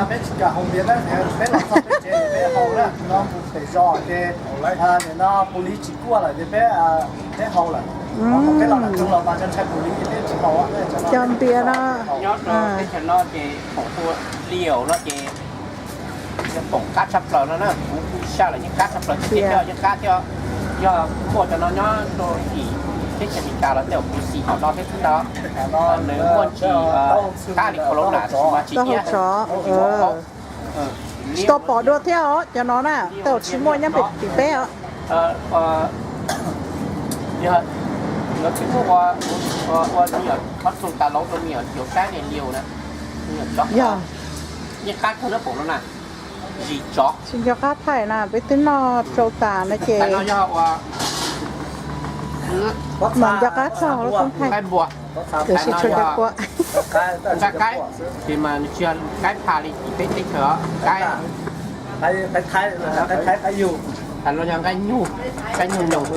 Peb tsis kam haus npias, peb los txog peb tsev peb haus na, no mus pem zos ces nim no pus lis tsis kuaj lawm ces peb, peb haus lawm. Peb los tsev los mas ntshai pus lis ces peb tsis haus. Cov npias no nyob rau teb chaws no ces foom hu liaus no ces foom qab tshaj plaws no na, kuv kuj saj lawm yeej qab tshaj plaws, tsis yog yeej qab thiab. Yog muaj cov no nyob rau tim teb chaws Amelikas los tej zaum kuv xis thaum no thiab xwb ntag. Nws muaj ntsis qab li corona mas tsis iab. Tsis tau pom dua thiab os cov no na, tej zaum tsis muaj nyob pem tim peb os. Yog tsis muaj ua, ua me nyuam qhov txoos tas lauv rau me nyuam saib niam liu na. Yog yeej qab kawg na, foom no na. Zis tsov tsis nco qab thaij na, peb twb noj tsau tas no ces no yog ua mam nco qab txog lub xoob thaij. Nqaij npua, tiam sis tsis tshua nco qab. Nqaij qaib, tab sis mas nws tsis yog nqaib pha li tim peb teb chaws os, nqaib, nqaib thaib, nqaib thaib, nqaib yug, los yog nqaib nyug, nqaib nyug nyoos.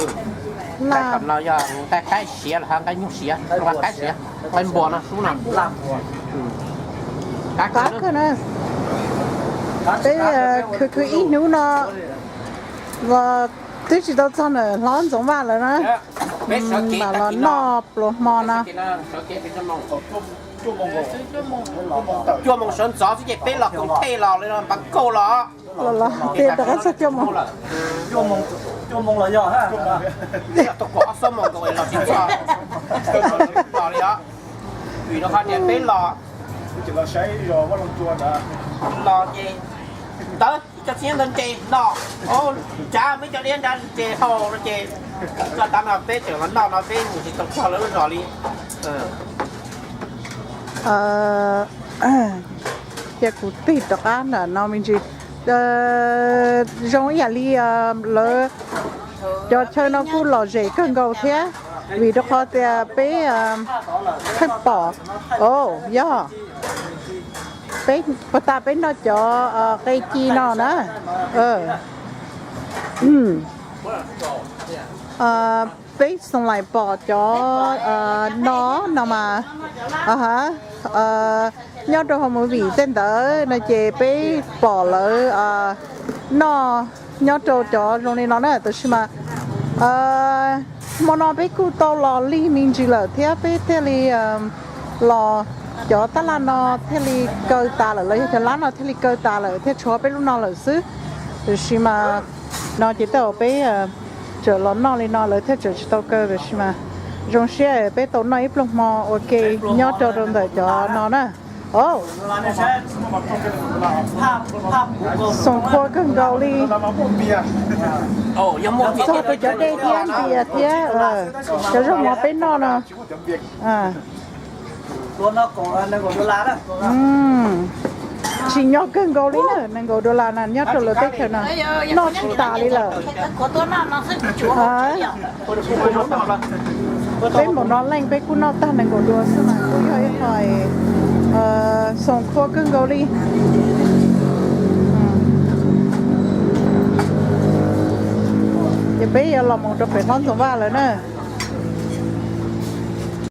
Nqaij kom no yog nqaij qaib siav los yog nqaij nyug siav, nqaij qaib siav, nqaij npua no sub no. Qab kawg na. Peb khwv khwv ib hnub no los twb tsis tau txog ntawm hlob Ntxoov Vaj lawm na. Mam los noj pluas hmo no. Cuaj moos sawv ntxov xwb ces peb los koom thej los li no npav kauj los. Los los tias rov qab txog cuaj moos. Cuaj moos los yog, yog tau kaum ob xuab moos nkaus los tsis txog li os. Vim rau qhov tias peb los, los ces ntawd cov txiv ntawd nres no, cav me cov liab nrab nres haus no ces txog tav no peb tseem los noj no peb mus tsis tau txog lawv lub zos li. Cia kuv tig rov qab ntawm no me ntsis. Zoo ib yam li lawv cov chaw no kuj lom zem kawg nkaus thiab, vim rau qhov tias peb pheej pom, o, yog peb puag ta peb noj cov qe ci no na. Peb xoo lais pom cov no no mas, nyob rau hauv movie tej ntawd no ces peb pom lawv noj nyob rau cov zoo li no na, tab sis mas hmo no peb kuj tau los lig me ntsis lawm thiab peb thiaj li los, cov tab laj no thiaj li kaw tas lawm los yog cov lab no thiaj li kaw tas lawm thiaj tshuav peb lub no lawm xwb. Tab sis mas no ces tej zaum peb tseem los noj li no lawv thiaj tseem tsis tau kaw, tab sis mas zoo siab peb tau noj ib pluag hmo ua ke nyob rau rau ntawm cov no na. Xoom khua kawg nkaus li. Txog rau cov dej thiab npias thiab cov zaub mov peb noj no. Tsim nyog kawg nkaus li na, nees nkaum dollar na nyob rau lawv teb chaws no noj tsis tas li lawm. Peb npaum no leej peb kuj noj tag nees nkaum dua xwb mas kuj yog ib qho xoom khua kawg nkaus li. Ces peb yuav los mus rau pem hlob Ntxoov Vaj lawm na.